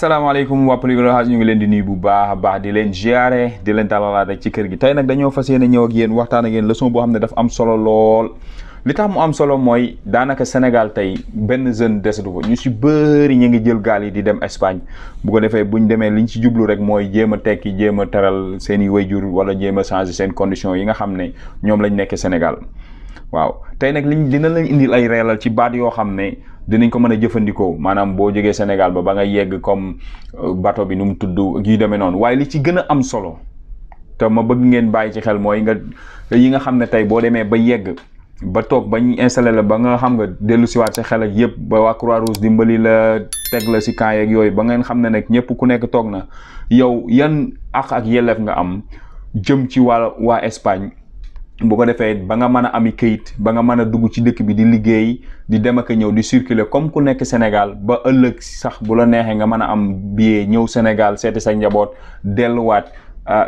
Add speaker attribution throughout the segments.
Speaker 1: salaamaaleykum waa Polyglot House ñu ngi leen di nuyu bu baax a baax di leen ziare di leen dalalaat rek ci kër gi tey nag dañoo fas yéene ñëw ak yéen waxtaan ak yéen leçon boo xam ne dafa am solo lool li tax mu am solo mooy daanaka Sénégal tey benn jeune desatu ko ñu si bëri ñu ngi jël gaal yi di dem Espagne bu ko defee buñ demee liñ ci jublu rek mooy jéem a tekki jéem a teral seen i wayjur wala jéem a changer seen conditions yi nga xam ne ñoom lañ nekk Sénégal waaw tey nag dina lañ indil ay reelal ci baat yoo xam ne dinañ ko mën a jëfandikoo maanaam boo jógee Sénégal ba nga yegg comme bateau bi nu mu tudd yu demee noonu waaye li ci gën a am solo te ma bëgg ngeen bàyyi ci xel mooy yi nga xam ne tey boo demee ba yegg ba toog ba ñu installé la ba nga xam nga dellu siwaat sa xel ak yëpp ba waa Croix-Rouge dimbali la teg la si camp yeeg yooyu ba ngeen xam ne nag ñëpp ku nekk toog na yow yan ak yelleef nga am jëm ci waa Espagne bu ko defee ba nga mën a ami këyit ba nga mën a dugg ci dëkk bi di liggéey di dem ak ñëw di circuler comme ku nekk Sénégal ba ëllëg sax bu la neexee nga mën a am billet ñëw Sénégal seeti sa njaboot delluwaat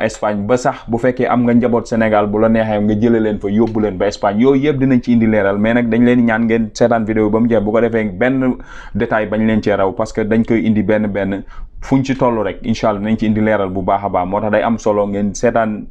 Speaker 1: Espagne ba sax bu fekkee am nga njaboot Sénégal bu la neexee nga jëlee leen fa yóbbu leen ba Espagne yooyu yëpp dinañ ci indi leeral mais nag dañ leen ñaan ngeen seetaan vidéo ba mu jeex bu ko defee benn détail bañ leen cee raw parce que dañ koy indi benn fuñ ci toll rek incha allah dinañ ci indi leeral bu baax a baax moo tax day am solo ngeen seetaan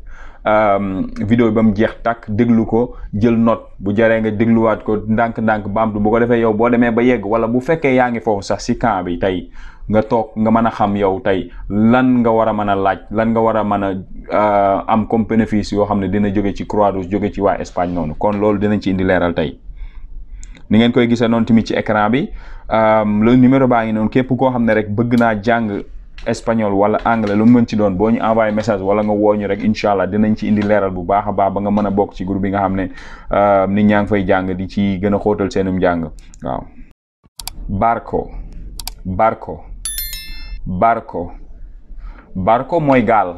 Speaker 1: vidéo bi ba mu jeex tàkk déglu ko jël note bu jaree nga dégluwaat ko ndànk-ndànk baamtu bu ko defee yow boo demee ba yegg wala bu fekkee yaa ngi foofu sax si camp bi tey nga toog nga mën a xam yow tey lan nga war a mën a laaj lan nga war a mën a am comme bénéfice yoo xam ne dina jóge ci Croix-Rouge jóge ci waa Espagne noonu kon loolu dinañ ci indi leeral tey ni ngeen koy gisee noonu tamit ci écran bi le numéro baa ngi noonu képp koo xam ne rek bëgg naa jàng espagnol wala anglais lu mu mën ci doon boo ñu envoyé message wala nga wooñu rek incha allah dinañ ci indi leeral bu baax a baax ba nga mën a bokk ci groupe bi nga xam ne nit ñaa ngi fay jàng di ci gën a xóotal seenum jàng waaw barco mooy gaal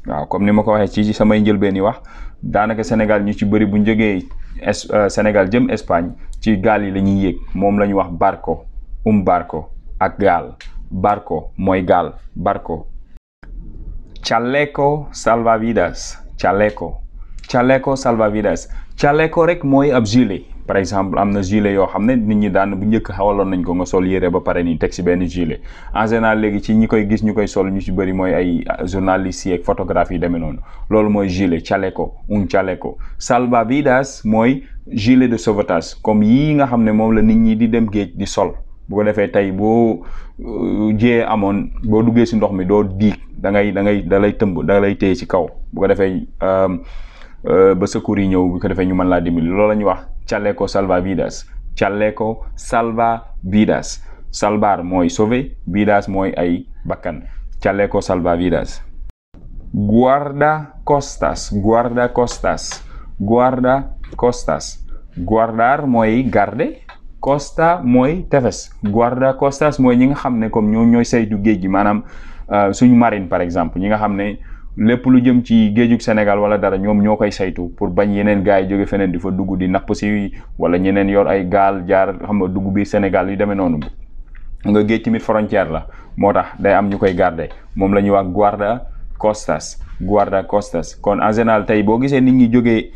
Speaker 1: waaw comme ni ma ko waxee ci samay njëlbeen yi wax daanaka Sénégal ñu ci bëri bu ñu jógee Sénégal jëm Espagne ci gaal yi la ñuy yéeg moom la ñuy wax barco ak gaal barco mooy gaal barco. chaleco salvavidas chaleco rek mooy ab gilet par exemple am na gilet yoo xam ne nit ñi daan bu njëkk xawaloon nañ ko nga sol yére ba pare nii teg si benn gilet en général léegi ci ñi koy gis ñu koy sol ñu ci bëri mooy ay journalistes yi ak photographe yi demee noonu loolu mooy gilet chaleco salvavidas mooy gilet de sauvetage comme yii nga xam ne moom la nit ñi di dem géej di sol bu ko defee tey boo jiyee amoon boo duggee si ndox mi doo diig da lay tëmb da lay téye ci kaw bu ko defee ba secours yi ñëw bu ko defee ñu mën laa dimbali loolu la ñuy wax chaleco salvavidas salvar mooy sauver vidas mooy ay bakkan chaleco salvavidas. guardar mooy garder costa mooy tefes guarda costas mooy ñi nga xam ne comme ñooy saytu géej gi maanaam suñu marine par exemple ñi nga xam ne lépp lu jëm ci géejug Sénégal wala dara ñoom ñoo koy saytu pour bañ yeneen gars yi jóge feneen di fa dugg di napp si wala ñeneen yor ay gaal jaar xam nga dugg biir Sénégal yu demee noonu nga géej tamit frontière la moo tax day am ñu koy garder moom la ñuy wax guarda costas kon en général tey boo gisee nit ñi jógee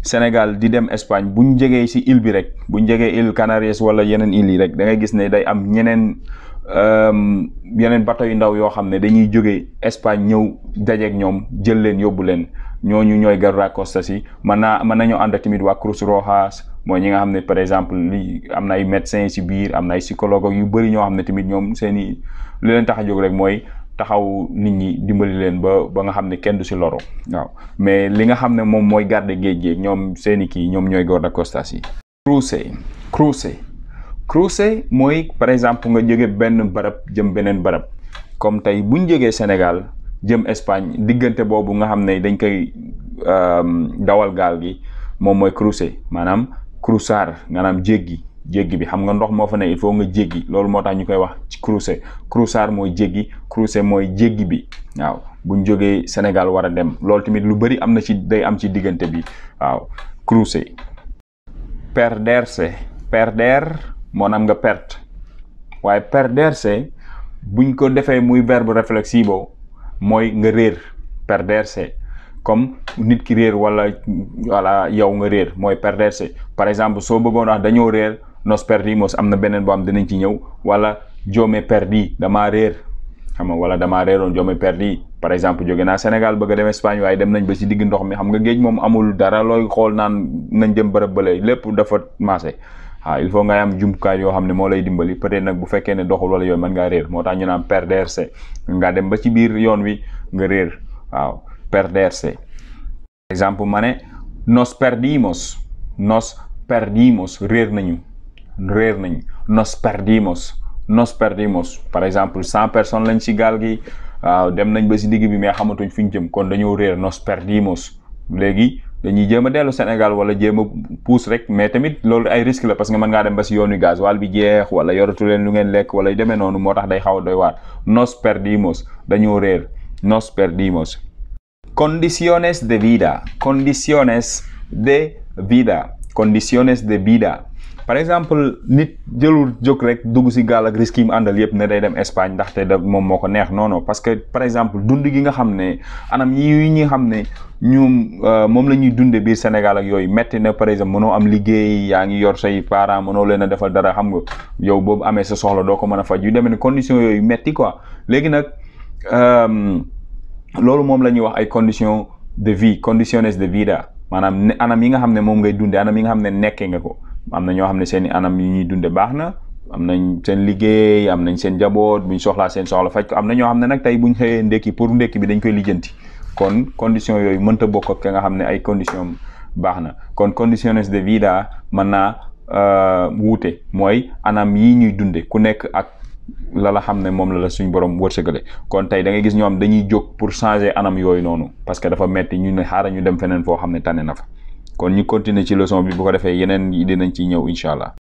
Speaker 1: Sénégal di dem Espagne buñ jegee ci île bi rek buñ jegee île Canaries wala yeneen îles yi rek da ngay gis ne day am yeneen bateau yu ndaw yoo xam ne dañuy jógee Espagne ñëw dajeek ñoom jël leen yóbbu leen ñooñu ñooy guardacostas yi mën nañoo ànd ak tamit waa Cruz Rojas mooy ñi nga xam ne par exemple li am na ay médecins ci biir am na ay psychologues yu bëri ñoo xam ne tamit ñoom seeni li leen tax a jóg rek mooy taxaw nit ñi dimbali leen ba nga xam ne kenn du ci loro waaw mais li nga xam ne moom mooy garde géej géej ñoom seeni kii ñoom ñooy guardacostas yi. crucer mooy par exemple nga jóge benn barab jëm beneen barab comme tey buñ jógee Sénégal jëm Espagne diggante boobu nga xam ne dañ koy dawal gaal gi moom mooy crucer maanaam maanaam jéggi bi xam nga ndox moo fa ne il faut nga jéggi loolu moo tax ñu koy wax ci cruçar mooy jéggi crucer mooy jéggi bi waaw buñ jógee Sénégal war a dem loolu tamit lu bëri am na ci day am ci diggante bi waaw crucer. perder maanaam nga perte waaye perderse buñ ko defee muy verbe réflexivo mooy nga réer perderse comme nit ki réer wala yow nga réer mooy perderse par exemple soo bëggoon wax dañoo réer nos perdimos am na beneen boo am dinañ ci ñëw wala yo me perdí damaa réer xam nga wala damaa réeroon yo me perdí par exemple jóge naa Sénégal bëgg a dem Espagne waaye dem nañ ba ci digg ndox mi xam nga géej moom amul dara looy xool naan nañ dem bërëb bële lépp dafa maase waaw il faut ngay am jumtukaay yoo xam ne moo lay dimbali peut-être nag bu fekkee ne doxul wala yooyu mën ngaa réer moo tax ñu naan perderse nga dem ba ci biir yoon wi nga réer waaw perderse par exemple ma ne nos perdimos réer nañu nos perdimos par exemple 100 personnes lañ ci gaal gi waaw dem nañ ba ci digg bi mais xamatuñ fi ñu jëm kon dañoo réer nos perdimos léegi dañuy jéem a dellu Sénégal wala jéem a puus rek mais tamit loolu ay risque la parce que mën ngaa dem ba ci yoonu gasoil bi jeex wala yoratu leen lu ngeen lekk wala yu demee noonu moo tax day xaw a doy waar nos perdimos dañoo réer nos perdimos. Condiciones de vida par exemple nit jëlul jóg rek dugg ci gaal ak risque yi mu àndal yëpp ne day dem Espagne ndaxte da moom moo ko neex non parce que par exemple dund gi nga xam ne anam yi ñi xam ne ñoom moom la ñuy dunde biir Sénégal ak yooyu metti na par exemple mënoo am liggéey yaa ngi yor say parents mënoo leen a defal dara xam nga yow boobu amee sa soxla doo ko mën a faj yu demee ne conditions yooyu metti quoi léegi nag loolu moom la ñuy wax ay conditions de vie condiciones de vida maanaam anam yi nga xam ne moom ngay dunde anam yi nga xam ne nekkee nga ko am na ñoo xam ne seen i anam yi ñuy dunde baax na am nañ seen liggéey am nañ seen njaboot buñ soxlaa seen soxla faj ko am na ñoo xam ne nag tey buñ xëyee ndekki pour ndekki bi dañ koy lijjanti kon condition yooyu mënta bokk ak nga xam ne ay condition baax na kon condiciones de vida mën naa wuute mooy anam yi ñuy dunde ku nekk ak la xam ne moom la suñ borom wërsëgale kon tey da ngay gis ñoo am dañuy jóg pour changer anam yooyu noonu parce que dafa metti ñu ne xaaral ñu dem feneen foo xam ne tane na fa kon ñu continuer ci leçon bi bu ko defee yeneen yi dinañ ci ñëw incha allah.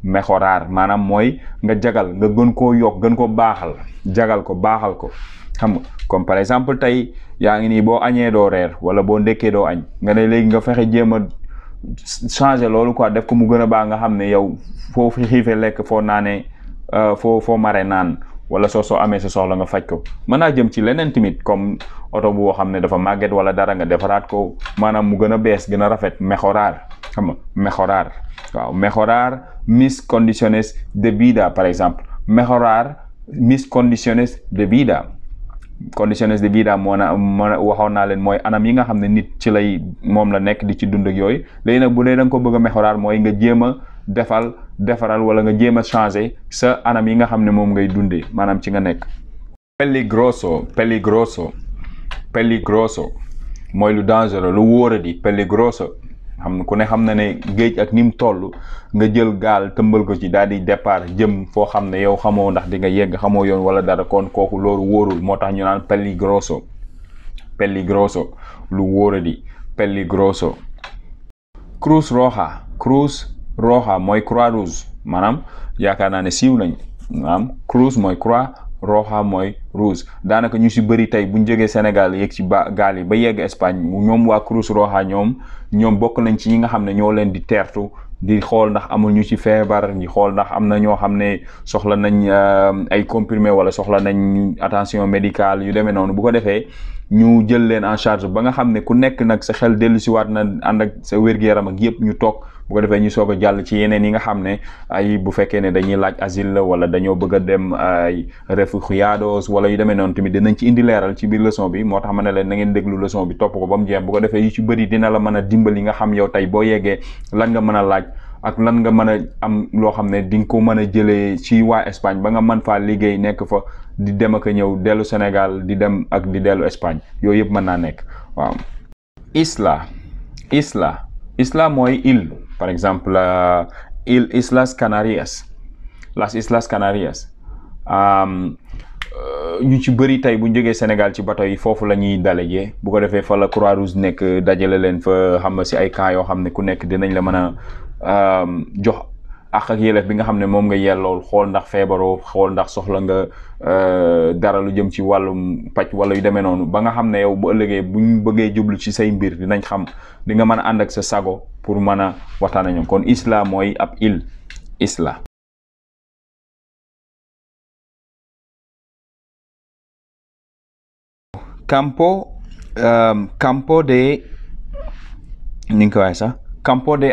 Speaker 1: mejorar maanaam mooy nga jagal nga gën koo yokk gën ko baaxal jagal ko baaxal ko xam nga comme par exemple tey yaa ngi nii boo añee doo reer wala boo ndekkee doo añ nga ne léegi nga fexe jéem a changer loolu quoi def ko mu gën a baax nga xam ne yow foo fi xiifee lekk foo naanee foo mare naan wala soo amee sa soxla nga faj ko mën naa jëm ci leneen tamit comme oto boo xam ne dafa màgget wala dara nga defaraat ko maanaam mu gën a bees gën a rafet mejorar xam nga mejorar mis condiciones de vida par exemple mejorar mis condiciones de vida moo waxoon naa leen mooy anam yi nga xam ne nit ci lay moom la nekk di ci dund ak yooyu léegi nag bu dee da nga ko bëgg a mejorar mooy nga jéem a defaral wala nga jéem a changer sa anam yi nga xam ne moom ngay dundee maanaam ci nga nekk. peligroso mooy lu dangereux lu wóoradi peligroso ku ne xam na ne géej ak ni mu toll nga jël gaal tëmbal ko ci daal di départ jëm foo xam ne yow xamoo ndax di nga yegg xamoo yoon wala dara kon kooku loolu wóorul moo tax ñu naan peligroso lu wóoradi peligroso. Cruz roja mooy croix rouge maanaam yaakaar naa ne siiw nañ maanaam cruz mooy croix roja mooy rouge daanaka ñu si bëri tey buñ jógee Sénégal yegg ci gaal yi ba yegg Espagne ñoom waa Cruz Roja ñoom bokk nañ ci ñi nga xam ne ñoo leen di teertu di xool ndax amul ñu ci feebar di xool ndax am na ñoo xam ne soxla nañ ay comprimé wala soxla nañ attention médicale yu demee noonu bu ko defee ñu jël leen en charge ba nga xam ne ku nekk nag sa xel dellu si waat na ànd ak sa wér-gu-yaram ak yëpp ñu toog bu ko defee ñu soog a jàll ci yeneen yi nga xam ne ay bu fekkee ne dañuy laaj asile la wala dañoo bëgg a dem ay refugiados wala yu demee noonu tamit dinañ ci indi leeral ci biir leçon bi moo tax ma ne leen na ngeen déglu leçon bi topp ko ba mu jeex bu ko defee yu ci bëri dina la mën a dimbali nga xam yow tey boo yeggee lan nga mën a laaj ak lan nga mën a am loo xam ne di nga ko mën a jëlee ci waa Espagne ba nga mën faa liggéey nekk fa di dem ak a ñëw dellu Sénégal di dem ak di dellu Espagne yooyu yëpp mën naa nekk waaw. Isla mooy île par exemple Islas Canarias ñu ci bëri tey bu ñu jógee Sénégal ci bateau yi foofu la ñuy dalejee bu ko defee fa la Croix-Rouge nekk dajale leen fa xam nga si ay camps yoo xam ne ku nekk dinañ la mën a jox ak yelleef bi nga xam ne moom nga yellool xool ndax feebaroo xool ndax soxla nga dara lu jëm ci wàllum paj wala yu demee noonu ba nga xam ne yow bu ëllëgee buñ bëggee jublu ci say mbir dinañ xam di nga mën a ànd ak sa sago pour mën a waxtaan ak ñoom kon isla mooy ab île isla. campo de ni nga ko waxee sax campo de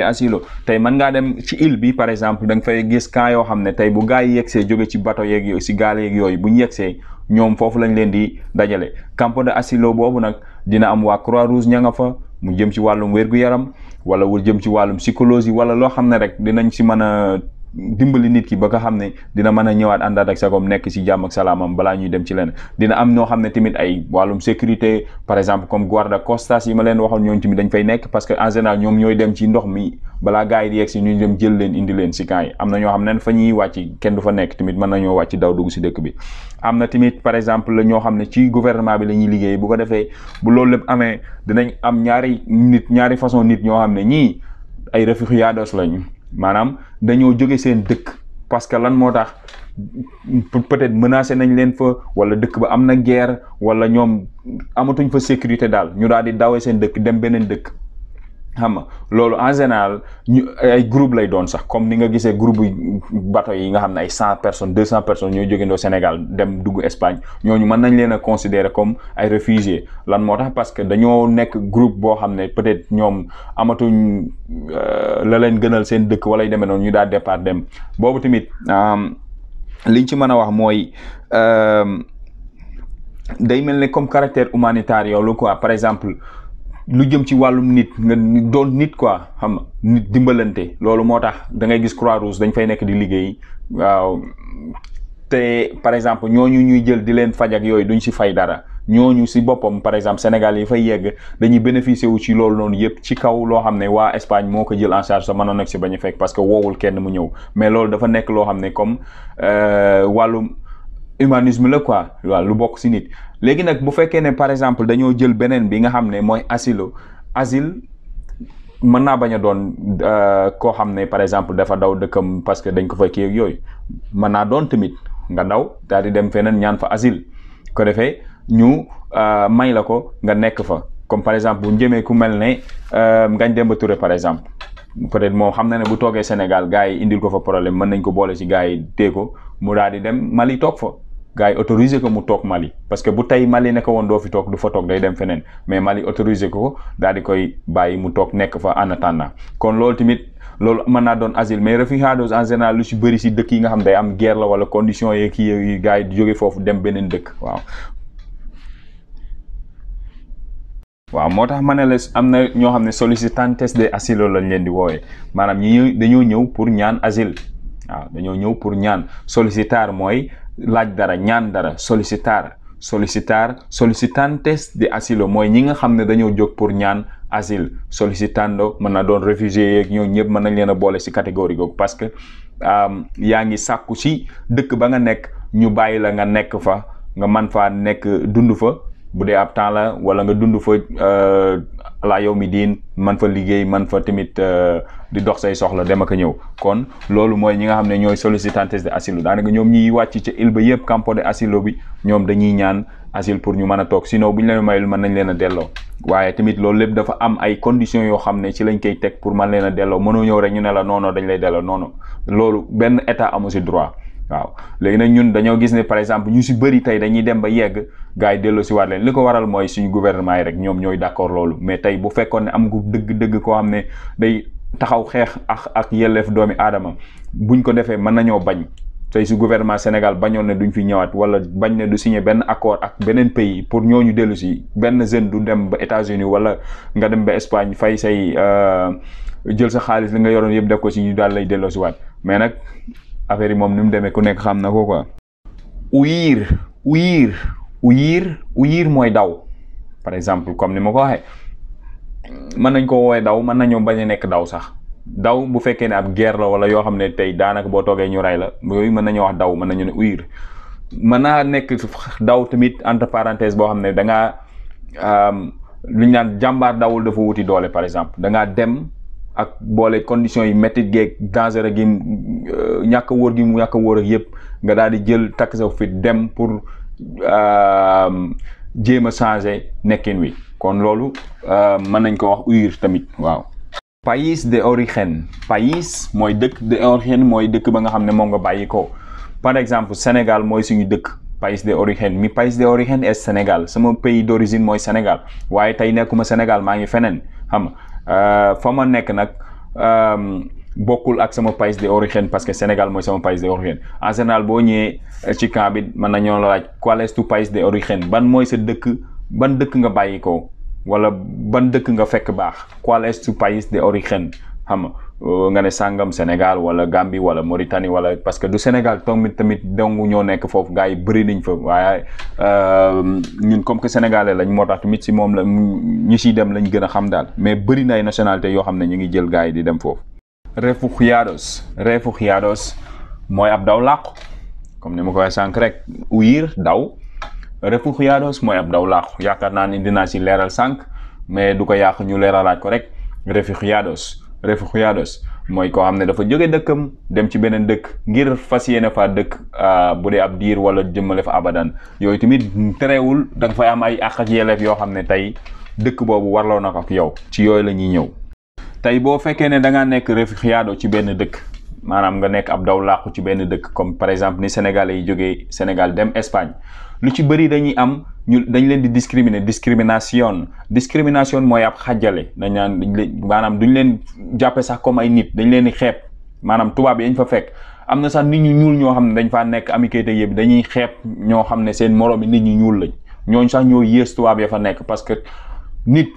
Speaker 1: asilo tey mën ngaa dem ci île bi par exemple da nga fay gis cas yoo xam ne tey bu gaa yi yegsee jóge ci bateau yeeg yooyu si gaal yeeg yooyu bu ñu yegsee ñoom foofu lañ leen di dajale. campo de asilo boobu nag dina am waa Croix-Rouge ña nga fa mu jëm ci wàllum wér-gu-yaram wala wu jëm ci wàllum psychologie wala loo xam ne rek dinañ si mën a dimbali nit ki ba nga xam ne dina mën a ñëwaat àndaat ak sagom nekk si jàmm ak salaamam balaa ñuy dem ci leen. dina am ñoo xam ne tamit ay wàllum sécurité par exemple comme guarda-costas yi ma leen waxoon ñooñu tamit dañ fay nekk parce que en général ñoom ñooy dem ci ndox mi balaa gars yi di yegg si ñu dem jël leen indi leen si camp yi. am na ñoo xam ne fa ñuy wàcc kenn du fa nekk tamit mën nañoo wàcc daw dugg si dëkk bi. am na tamit par exemple ñoo xam ne ci gouvernement bi la ñuy liggéey bu ko defee bu loolu lépp amee dinañ am ñaari façon nit ñoo xam ne ñii ay réfugiados lañu maanaam dañoo jóge seen dëkk parce que lan moo tax peut-être menacé nañ leen fa wala dëkk ba am na guerre wala ñoom amatuñ fa sécurité daal ñu daal di dawee seen dëkk dem beneen dëkk. xam nga loolu en général ñu ay groupe lay doon sax comme ni nga gisee groupe bateau yi nga xam ne ay 100 personnes 200 personnes ñooy jógendoo Sénégal dem dugg Espagne ñooñu mën nañ leen a considérer comme ay réfugiés. lan moo tax parce que dañoo nekk groupe boo xam ne peut-être ñoom amatuñ la leen gënal seen dëkk wala yu demee noonu ñu daal départ dem. boobu tamit liñ ci mën a wax mooy day mel ne comme caractère humanitaire yow la quoi par exemple. lu jëm ci wàllum nit nga doon nit quoi xam nga nit dimbalante loolu moo tax da ngay gis Croix-Rouge dañ fay nekk di liggéey waaw te par exemple ñooñu ñuy jël di leen faj ak yooyu duñ si fay dara ñooñu si boppam par exemple Sénégal yi fay yegg dañuy bénéficier wu ci loolu noonu yëpp ci kaw loo xam ne waa Espagne moo ko jël en charge sa mënoon nag si bañ a fekk parce que woowul kenn mu ñëw mais loolu dafa nekk loo xam ne comme wàllum humanisme la quoi waaw lu bokk si nit. léegi nag bu fekkee ne par exemple dañoo jël beneen bi nga xam ne mooy asile mën naa bañ a doon koo xam ne par exemple dafa daw dëkkam parce que dañ ko fay kii ak yooyu mën naa doon tamit nga daw daal di dem feneen ñaan fa asile ko defee ñu may la ko nga nekk fa comme par exemple bu njëmee ku mel ne Ngagne Demba Touré par exemple peut-être moom xam na ne bu toogee Sénégal gars yi indil ko fa problème mën nañ ko boole ci gars yi tee ko mu daal di dem Mali toog fa. gars yi autorisé ko mu toog Mali parce que bu tey Mali nekk woon doo fi toog du fa toog day dem feneen mais Mali autorisé ko daal di koy bàyyi mu toog nekk fa en attendant kon loolu tamit loolu mën naa doon asile mais réfugiados en général lu si bëri si dëkk yi nga xam day am guerre la wala conditions yeeg kii yi gars yi di jóge foofu dem beneen dëkk waaw moo tax ma ne la am na ñoo xam ne sollicitantes de asilo lañ leen di woowee maanaam ñi dañoo ñëw pour ñaan asile waaw dañoo ñëw pour ñaan sollicitar mooy laaj dara ñaan dara solicitantes de asilo mooy ñi nga xam ne dañoo jóg pour ñaan asile solicitando mën na doon réfugié yeeg ñoo ñëpp mën nañ leen a boole si catégorie googu parce que yaa ngi sàkku si dëkk ba nga nekk ñu bàyyi la nga nekk fa nga man faa nekk dund fa bu dee ab temps la wala nga dund fa laa yow mi diin man fa liggéey man fa tamit di dox say soxla dem ak a ñëw kon loolu mooy ñi nga xam ne ñooy sollicitantes de asilo daanaka ñoom ñiy wàcc ca île ba yëpp campo de asilo bi ñoom dañuy ñaan asile pour ñu mën a toog sinon bu ñu leen mayul mën nañ leen a delloo waaye tamit loolu lépp dafa am ay conditions yoo xam ne ci lañ koy teg pour mën leen a delloo mënoo ñëw rek ñu ne la non dañ lay delloo non loolu benn état amu si droit waaw léegi nag ñun dañoo gis ne par exemple ñu si bëri tey dañuy dem ba yegg gars yi delloo si waat leen li ko waral mooy suñu gouvernement yi rek ñoom ñooy d'accord loolu mais tey bu fekkoon ne am gu dëgg koo xam ne day taxaw xeex ak yelleef doomi aadama buñ ko defee mën nañoo bañ tey su gouvernement Sénégal bañoon ne duñ fi ñëwaat wala bañ ne du signer benn accord ak beneen pays pour ñooñu dellu si benn jeune du dem ba États-Unis wala nga dem ba Espagne fay say jël sa xaalis li nga yoroon yëpp def ko si ñu daal lay delloo si waat mais nag affaire yi moom ni mu demee ku nekk xam na ko quoi. huir mooy daw par exemple comme ni ma ko waxee mën nañ ko woowee daw mën nañoo bañ a nekk daw sax daw bu fekkee ne ab guerre la wala yoo xam ne tey daanaka boo toogee ñu rey la yooyu mën nañoo wax daw mën nañu ne huir mën naa nekk daw tamit entre parenthèse boo xam ne da ngaa lu ñu naan jàmbaar dawul dafa wuti doole par exemple da ngaa dem. ak boole conditions yi métti geeg danger gi ñàkk a wóor gi mu ñàkk a wóor ak yëpp nga daal di jël takk sa fit dem pour jéem a changer nekkin wi kon loolu mën nañ ko wax huir tamit waaw. pays de origen pays mooy dëkk de origen mooy dëkk ba nga xam ne moom nga bàyyi ko par exemple Sénégal mooy suñu dëkk pays de origen mi pays de origen est Sénégal sama pays d'origine mooy Sénégal waaye tey nekkuma Sénégal maa ngi feneen xam nga fa ma nekk nag bokkul ak sama pays d'origine parce que Sénégal mooy sama pays d'origine. En général boo ñëwee ci camp bi mën nañoo la laaj quel est tu pays d'origine, ban mooy sa dëkk, ban dëkk nga bàyyi ko wala ban dëkk nga fekk baax, quel est tu pays d'origine, xam nga ne sàngam Sénégal wala Gambie wala Mauritanie wala, parce que du Sénégal tamit dong ñoo nekk foofu, gars yi bëri nañ fa, waaye ñun comme que sénégalais lañ moo tax tamit si moom la ñi siy dem lañ gën a xam daal, mais bëri na ay nationalité yoo xam ne ñu ngi jël gars yi di dem foofu. Refugiados mooy ab daw làqu, comme ni ma ko waxee sànq rek, huir daw, refugiados mooy ab daw làqu. Yaakaar naa ni dinaa si leeral sànq, mais du ko yàq ñu leeralaat ko rek. Refugiados mooy koo xam ne dafa jóge dëkkam dem ci beneen dëkk ngir fas yéene fa dëkk bu dee ab diir wala jëmmale fa abadan. Yooyu tamit terewul da nga fay am ay àq ak yelleef yoo xam ne tey dëkk boobu warloo na ko ak yow. Ci yooyu la ñuy ñëw. tey boo fekkee ne da ngaa nekk réfugiado ci benn dëkk, maanaam nga nekk ab daw làqu ci benn dëkk, comme par exemple ni Sénégalais yi jógee Sénégal dem Espagne, lu ci bëri dañuy am dañ leen di discrimination mooy ab xàjjale. dañ naan maanaam duñ leen jàppe sax comme ay nit, dañ leen di xeeb. maanaam tubaab yi dañ fa fekk am na sax nit ñu ñuul ñoo xam ne dañ faa nekk amicété yëpp dañuy xeeb ñoo xam ne seen moroom yi nit ñu ñuul lañ. ñooñ sax ñoo yées tubaab ya fa nekk, parce que nit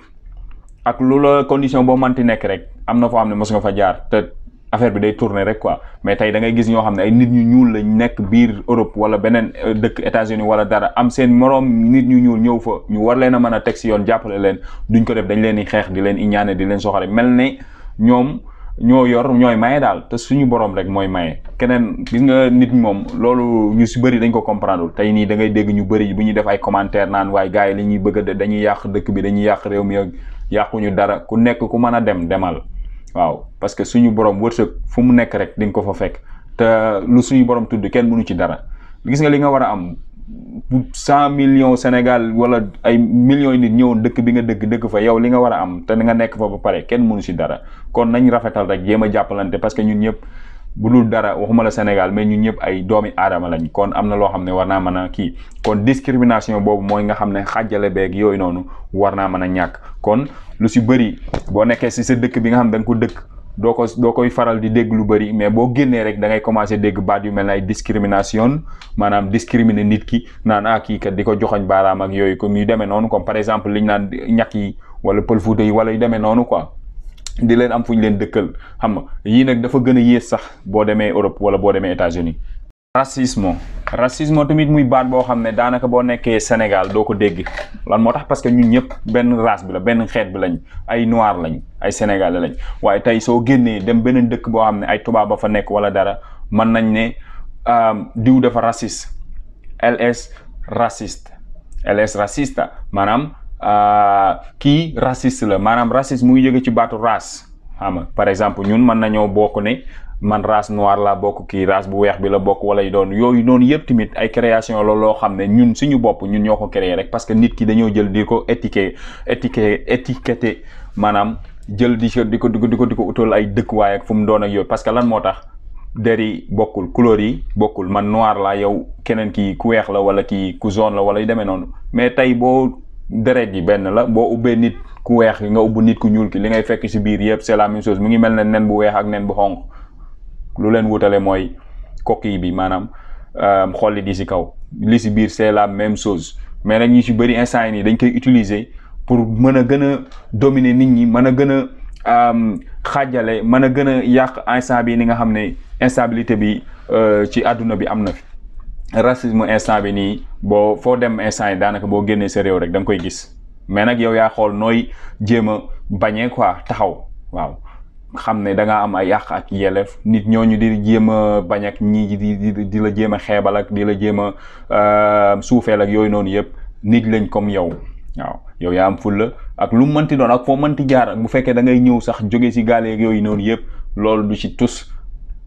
Speaker 1: ak lu la condition boo manti nekk rek am na foo xam ne mos nga fa jaar te affaire bi day tourner rek quoi. mais tey da ngay gis ñoo xam ne ay nit ñu ñuul lañ nekk biir Europe wala beneen dëkk États-Unis wala dara, am seen moroom nit ñu ñuul ñëw fa, ñu war leen a mën a teg si yoon jàppale leen, duñ ko def, dañ leen di xeex, di leen iñaane, di leen soxore, mel ne ñoom ñoo yor ñooy maye daal. te suñu borom rek mooy maye. keneen gis nga nit moom loolu ñu si bëri dañ ko comprendre. tey nii da ngay dégg ñu bëri bu ñuy def ay commentaire naan waaye gars yi li ñuy bëgg a dañuy yàq dëkk bi, dañuy yàq réew mi, yàquñu dara. ku nekk ku mën a demal. waaw parce que suñu borom wërsëg fu mu nekk rek di nga ko fa fekk, te lu suñu borom tudd kenn mënu ci dara. gis nga li nga war a am bu 100 millions Sénégal wala ay millions yi nit ñëwoon dëkk bi nga dëkk fa, yow li nga war a am te nga nekk fa ba pare kenn mënu ci dara. kon nañ rafetal rek jéem a jàppalante, parce que ñun ñëpp bu dul dara waxuma la Sénégal mais ñun ñëpp ay doomi aadama lañ. kon am na loo xam ne war naa mën a kii. kon discrimination boobu mooy nga xam ne xàjjale beeg yooyu noonu war naa mën a ñàkk. kon lu si bëri boo nekkee si sa dëkk bi nga xam da nga ko dëkk doo koy faral di dégg lu bëri, mais boo génnee rek da ngay commencé dégg baat yu mel ne ay discrimination, maanaam discriminer nit ki naan kii kat di ko joxoñ baaraam ak yooyu comme yu demee noonu, comme par exemple liñ naan ñàkk yi wala pël Fuuta yi wala yu demee noonu quoi. di leen am fu ñu leen dëkkal, xam nga yii nag dafa gën a yées sax boo demee Europe wala boo demee États-Unis. racisme tamit muy baat boo xam ne daanaka boo nekkee Sénégal doo ko dégg. lan moo tax? parce que ñun ñëpp benn race bi la, benn xeet bi lañ, ay noir lañ, ay sénégalais lañ. waaye tey soo génnee dem beneen dëkk boo xam ne ay tubaab ba fa nekk wala dara, mën nañ ne diw dafa raciste, LS raciste, maanaam kii raciste la. maanaam raciste muy jóge ci baatu race, xam nga par exemple ñun mën nañoo bokk ne man race noire la bokk, kii race bu weex bi la bokk, wala yooyu noonu yëpp tamit ay création la loo xam ne ñun suñu bopp ñun ñoo ko créé rek, parce que nit ki dañoo jël di ko étiqueté, maanaam jël di ko utal ay dëkkuwaay ak fu mu doon ak yooyu. parce que lan moo tax der yi bokkul, couleur yi bokkul, man noir la, yow keneen kii ku weex la wala kii ku jaune la wala yu demee noonu. mais tey boo deret yi benn la, boo ubbee nit ku weex nga ubbu nit ku ñuul ki, li ngay fekk si biir yëpp c'est la même chose. mu ngi mel ne nen bu weex ak nen bu xonq, lu leen wutale mooy coquille bi, maanaam xolli di si kaw, li si biir c'est la même chose. mais nag ñu si bëri instant yi nii dañ koy utiliser pour mën a gën a dominer nit ñi, mën a gën a xaajale, mën a gën a yàq instant bi ni nga xam ne instabilité bi ci àdduna bi am na fi. racisme instant bi nii foo dem instant yi daanaka boo génnee sa réew rek da nga koy gis. mais nag yow yaa xool nooy jéem a bañee quoi, taxaw. waaw xam ne da ngaa am ay yàq ak yelleef, nit ñooñu di jéem a bañ ak ñii di la jéem a xeebal ak di la jéem a suufeel ak yooyu noonu yëpp, nit lañ comme yow. waaw yow yaa am fulla ak lu mu mënti doon ak foo mënti jaar, ak bu fekkee da ngay ñëw sax jóge si gaaleeg yooyu noonu yëpp, loolu du ci tus,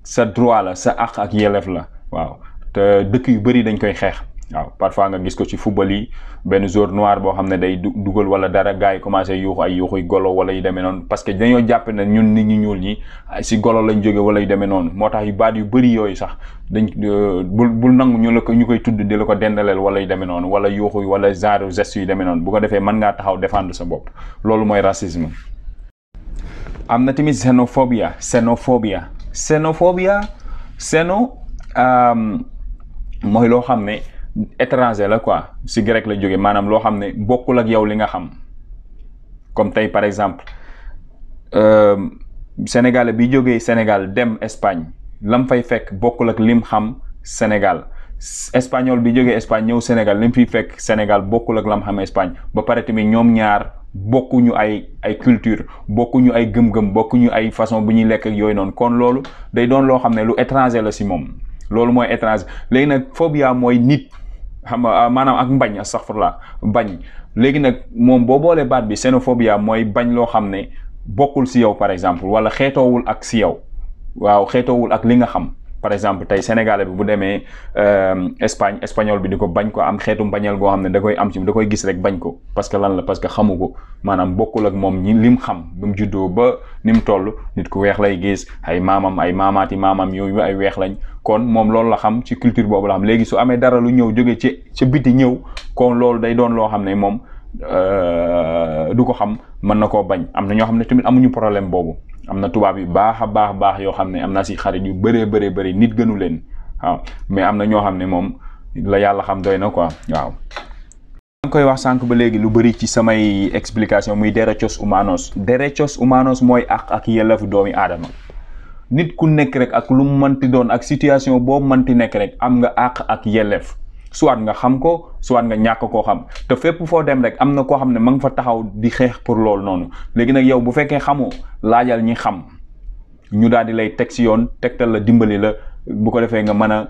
Speaker 1: sa droit la, sa àq ak yelleef la. waaw te dëkk yu bëri dañ koy xeex. waaw parfois nga gis ko ci football yi, benn joueur noir boo xam ne day dugal wala dara, gars yi commencé yuuxu ay yuuxuy golo wala yu demee noonu, parce que dañoo jàpp ne ñun nit ñi ñuul ñi si golo lañ jóge wala yu demee noonu. moo tax yu baat yu bëri yooyu sax dañ bul nangu ñu koy tudd di la ko dendaleel wala yu demee noonu, wala yuuxu wala genre geste yu demee noonu. bu ko defee mën ngaa taxaw défendre sa bopp. loolu mooy racisme. am na tamit xénophobia mooy loo xam ne étranger la quoi si grec la jóge maanaam loo xam ne bokkul ak yow li nga xam. comme tey par exemple sénégalais bi jógee Sénégal dem Espagne lam fay fekk bokkul ak lim xam Sénégal. espagnol bi jógee Espagne ñëw Sénégal lim fiy fekk Sénégal bokkul ak lam xam Espagne ba pare tamit ñoom ñaar bokkuñu ay culture bokkuñu ay gëm-gëm bokkuñu ay façon bu ñuy lekk ak yooyu noonu kon loolu day doon loo xam ne lu étranger la si moom loolu mooy étranger. léegi nag phobia mooy nit xam nga maanaam ak mbañ astaghfirullah bañ léegi nag moom boo boolee baat bi xénophobia mooy bañ loo xam ne bokkul si yow par exemple wala xeetoowul ak si yow waaw xeetoowul ak li nga xam. par exemple tey sénégalais bi bu demee Espagne espagnol bi di ko bañ ko am xeetu mbañeel goo xam ne da koy am ci da koy gis rek bañ ko parce que lan la parce que xamu ko maanaam bokkul ak moom ñi lim xam ba mu juddoo ba ni mu toll nit ku weex lay gis ay maamam ay maamaati maamam yooyu ay weex lañ kon moom loolu la xam ci culture boobu la xam léegi su amee dara lu ñëw jóge ci biti ñëw kon loolu day doon loo xam ne moom du ko xam mën na koo bañ. am na ñoo xam ne tamit amuñu problème boobu. am na tubaab yu baax a baax yoo xam ne am na si xarit yu bëree nit gënu leen waaw mais am na ñoo xam ne moom la yàlla xam doy na quoi waaw. maa ngi koy wax sànq ba léegi lu bëri ci samay explication muy derechos humanos mooy ak yelleefu doomi aadama nit ku nekk rek ak lu mu mënti doon ak situation boobu mënti nekk rek am nga ak yelleef soit nga xam ko soit nga ñàkk koo xam te fépp foo dem rek am na koo xam ne ma nga fa taxaw di xeex pour loolu noonu léegi nag yow bu fekkee xamoo laajal ñi xam ñu daal di lay teg si yoon tegtal la dimbali la bu ko defee nga mën a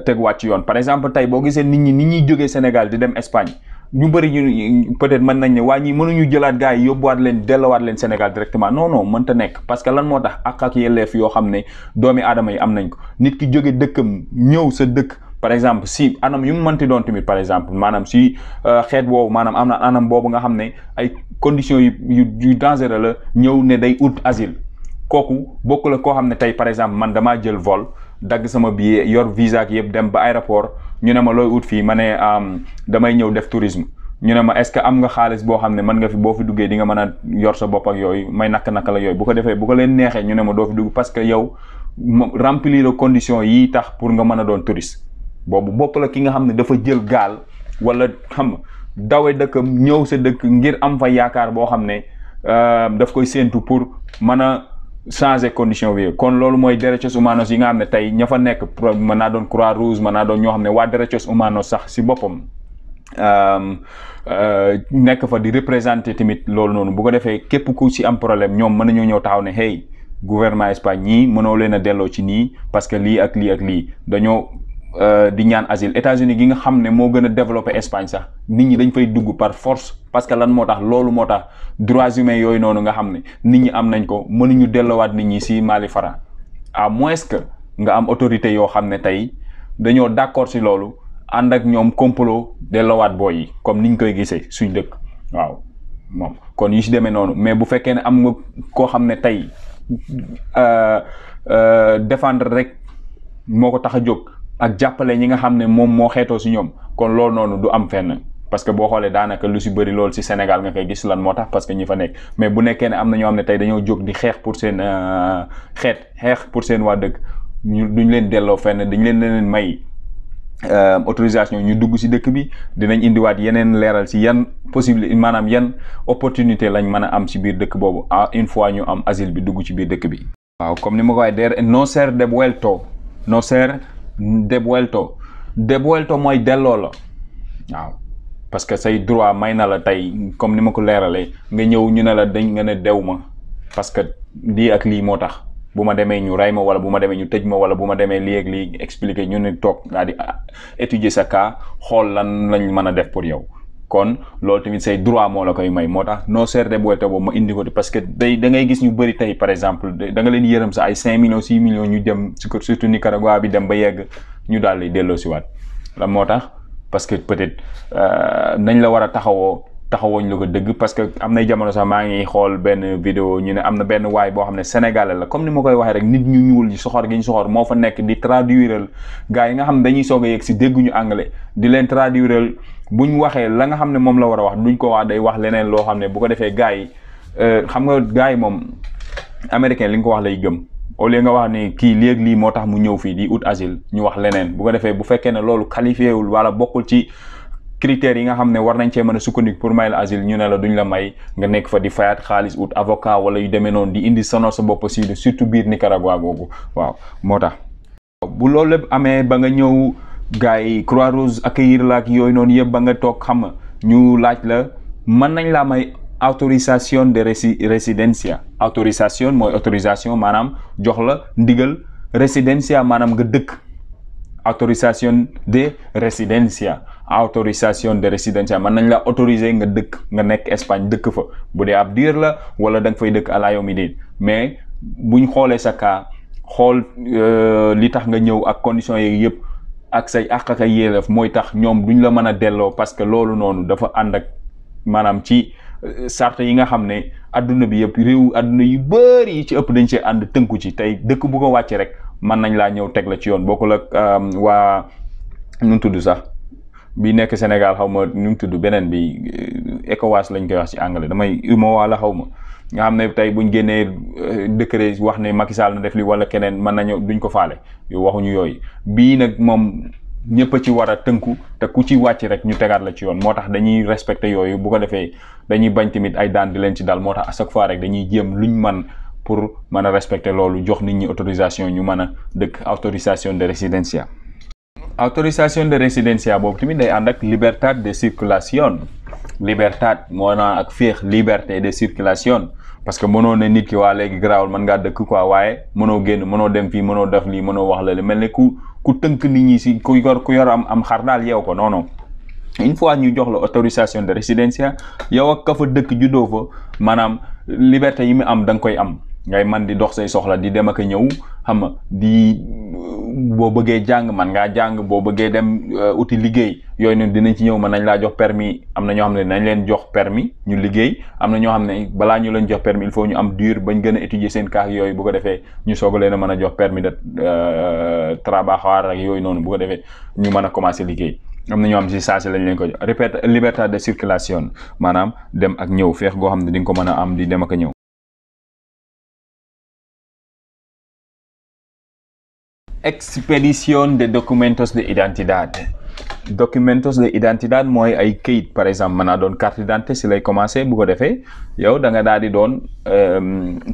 Speaker 1: teguwaat ci yoon. par exemple tey boo gisee nit ñuy jógee Sénégal di dem Espagne ñu bëri ñu peut-être mën nañ ne waa ñi mënuñu jëlaat gars yi yóbbuwaat leen dellowaat leen Sénégal directement non mënta nekk parce que lan moo tax ak yelleef yoo xam ne doomi aadama yi am nañ ko nit ki jóge dëkkam ñëw sa dëkk par exemple si anam yu mu mënti doon tamit par exemple maanaam si xeet boobu maanaam am na anam boobu nga xam ne ay conditions yu dangereux la ñëw ne day ut asile kooku bokk la koo xam ne tey par exemple man damaa jël vol dagg sama billet yor visa ak yëpp dem ba aéroport ñu ne ma looy ut fii ma ne damay ñëw def tourisme ñu ne ma est-ce que am nga xaalis boo xam ne mën nga fi boo fi duggee di nga mën a yor sa bopp ak yooyu may naka la yooyu bu ko defee bu ko leen neexee ñu ne ma doo fi dugg parce que yow remplir la condition yi tax pour nga mën a doon touriste boobu bokk la ki nga xam ne dafa jël gaal wala xam dawe dëkkam ñëw sa dëkk ngir am fa yaakaar boo xam ne daf koy séentu pour mën a changer condition bi kon loolu mooy derechos humanos yi nga xam ne tey ña fa nekk mën naa doon croix rouge mën naa doon ñoo xam ne waa derechos humanos sax si boppam nekk fa di représenter tamit loolu noonu bu ko defee képp ku si am problème ñoom mën nañoo ñëw taxaw ne hey gouvernement Espagne ñii mënoo leen a delloo ci nii parce que lii ak lii dañoo di ñaan asile États-Unis gi nga xam ne moo gën a développé Espagne sax nit ñi dañ fay dugg par force parce que lan moo tax loolu moo tax droits humains yooyu noonu nga xam ne nit ñi am nañ ko mënuñu delloowaat nit ñi si Mali Fara à moins que nga am autorité yoo xam ne tey dañoo d'accord si loolu ànd ak ñoom complot delloowaat booy yi comme niñ koy gisee suñ dëkk waaw moom kon yu si demee noonu mais bu fekkee ne am nga koo xam ne tey défendre rek moo ko tax a jóg ak jàppale ñi nga xam ne moom moo xeetoo si ñoom kon loolu noonu du am fenn parce que boo xoolee daanaka lu si bëri loolu si Sénégal nga koy gis lan moo tax parce que ñi fa nekk mais bu nekkee ne am na ñoo xam ne tey dañoo jóg di xeex pour seen xeex pour seen waa dëkk ñu duñ leen delloo fenn dañ leen may autorisation ñu dugg si dëkk bi dinañ indiwaat yeneen leeral si yan possible maanaam yan opportunité lañ mën a am si biir dëkk boobu une fois ñu am asile bi dugg ci biir dëkk bi. waaw comme ni ma ko waxee no ser devuelto mooy delloo la waaw parce que say droit may na la tey comme ni ma ko leeralee nga ñëw ñu ne la dañ nga ne dew ma parce que lii ak lii moo tax bu ma demee ñu rey ma wala bu ma demee ñu tëj ma wala bu ma demee lii ak lii expliquer ñu ne toog daal di étudier sa cas xool lan lañ mën a def pour yow kon loolu tamit say droit moo la koy may moo tax no ser devuelto boobu ma indi ko parce que da ngay gis ñu bëri tey par exemple da nga leen yërëm sa ay 5 millions 6 millions ñu dem surtout Nicaragua bi dem ba yegg ñu daal di delloo si waat la moo tax parce que peut-être nañ la war a taxawooñ la ko dëgg parce que am nay jamono sax maa ngi xool benn vidéo ñu ne am na benn waay boo xam ne sénégalais la comme ni ma koy waxee rek nit ñu ñuul ñi soxor gi ñu soxor moo fa nekk di traduiral gars yi nga xam ne dañuy soog a yegg si dégguñu anglais di leen traduiral buñ waxee la nga xam ne moom la war a wax duñ ko wax day wax leneen loo xam ne bu ko defee gars yi xam nga gars yi moom américain li nga ko wax lay gëm au lieu nga wax ni kii léegi lii moo tax mu ñëw fii di ut asile ñu wax leneen bu ko defee bu fekkee ne loolu qualifié wul wala bokkul ci critères yi nga xam ne war nañ cee mën a sukkandiku pour may la asile ñu ne la duñ la may nga nekk fa di fayaat xaalis ut avocat wala yu demee noonu di indi sonal sa bopp si surtout biir Nicaragua googu waaw moo tax. bu loolu lépp amee ba nga ñëw gars yi Croix-Rouge accueillir la ak yooyu noonu yëpp ba nga toog xam nga ñu laaj la mën nañ laa may autorisation de résidencia autorisation mooy autorisation maanaam jox la ndigal résidencia maanaam nga dëkk. autorisation de résidencia mën nañ la autoriser nga dëkk nga nekk Espagne dëkk fa bu dee ab diir la wala da nga fay dëkk ala yawmi diin mais buñ xoolee sa cas xool li tax nga ñëw ak conditions yi yëpp ak say àq ak ay yelleef mooy tax ñoom duñ la mën a delloo parce que loolu noonu dafa ànd ak maanaam ci sart yi nga xam ne adduna bi yëpp réew adduna yu bëri yi ci ëpp dañ see ànd tënku ci tey dëkk bu ko wàcce rek mën nañ laa ñëw teg la ci yoon bokkul ak waa nu mu tudd sax bi nekk Sénégal xaw ma nu mu tudd beneen bi ECOWAS lañ koy wax ci anglais damay UMOA la xaw ma nga xam ne tey buñ génnee décret wax ne Macky Sall na def li wala keneen mën nañu duñ ko faale yow waxuñu yooyu bii nag moom ñëpp a ci war a tënku te ku ci wàcc rek ñu tegaat la ci yoon moo tax dañuy respecté yooyu bu ko defee dañuy bañ tamit ay daan di leen ci dal moo tax à chaque fois rek dañuy jéem luñ man pour mën a respecter loolu jox nit ñi autorisation ñu mën a dëkk autorisation de résidencia. autorisation de résidencia boobu tamit day ànd ak libertad de circulation libertad moo naa ak féex liberté de circulation parce que mënoo ne nit ki waa léegi garaawul mën ngaa dëkk quoi waaye mënoo génn mënoo dem fii mënoo def lii mënoo wax la mel ne ku tënk nit ñi si ku yor am xar daal yeew ko non non une fois ñu jox la autorisation de résidencia yow ak ka fa dëkk juddoo fa maanaam liberté yi mu am da nga koy am ngay man di dox say soxla di dem ak a ñëw xam nga di boo bëggee jàng man ngaa jàng boo bëggee dem uti liggéey yooyu noonu dinañ ci ñëw mën nañ laa jox permis am na ñoo xam ne nañ leen jox permis ñu liggéey am na ñoo xam ne balaa ñu leen jox permis il faut ñu am dur bañ gën a étudier seen cas yooyu bu ko defee ñu soog a leen a mën a jox permis de trabajar ak yooyu noonu bu ko defee ñu mën a commencer liggéey am na ñoo xam si saa si lañ leen ko jox répète liberté de circulation maanaam dem ak ñëw feex goo xam ne di nga ko mën a am di dem ak a ñëw. expedición de documentos de identidad mooy ay këyit par exemple mën naa doon carte d'identité si lay commencé bu ko defee yow da nga daal di doon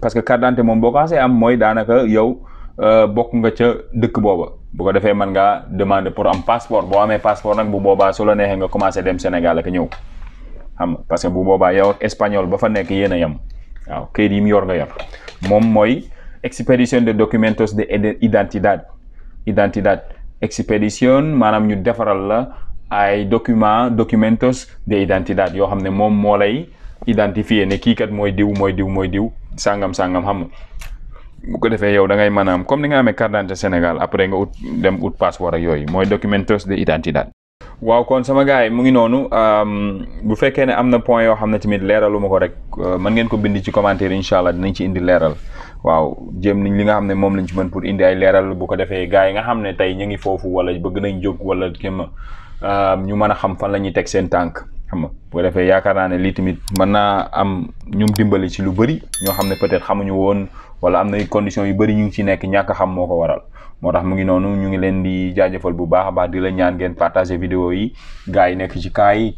Speaker 1: parce que carte d'identité moom boo ko xasee am mooy daanaka yow bokk nga ca dëkk booba bu ko defee mën ngaa demander pour am passeport boo amee passeport nag bu boobaa su la neexee nga commencé dem Sénégal ak ñëw xam nga parce que bu boobaa yow ak espagnol ba fa nekk yéen a yem waaw këyit yi mu yor nga yor moom mooy expedición de documentos de identidad expédition maanaam ñu defaral la ay documentos de identidad yoo xam ne moom moo lay identifier ne kii kat mooy diw sangam xam nga bu ko defee yow da ngay mën a am comme ni nga amee carte d'identité Sénégal après nga ut passeport ak yooyu mooy documentos de identidad. waaw kon sama gars yi mu ngi noonu bu fekkee ne am na point yoo xam ne tamit leeralu ma ko rek mën ngeen ko bind ci commentaire incha allah dinañ ci indi leeral waaw jéem nañ li nga xam ne moom lañ ci mën pour indi ay leeral bu ko defee gars yi nga xam ne tey ñu ngi foofu wala bëgg nañ jóg wala kéem ñu mën a xam fan la ñuy teg seen tànk xam nga bu ko defee yaakaar naa ne lii tamit mën naa am ñu dimbali ci lu bëri ñoo xam ne peut-être xamuñu woon wala am na conditions yu bëri ñu ngi ci nekk ñàkk a xam moo ko waral. moo tax mu ngi noonu ñu ngi leen di jaajëfal bu baax a baax di la ñaan ngeen partager vidéo yi gars yi nekk ci cas yi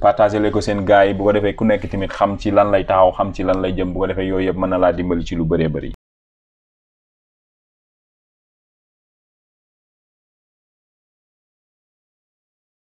Speaker 1: partager leen ko seen gars yi bu ko defee ku nekk tamit xam ci lan lay taxaw xam ci lan lay jëm bu ko defee yooyu yëpp mën na laa dimbali ci lu bëree bëri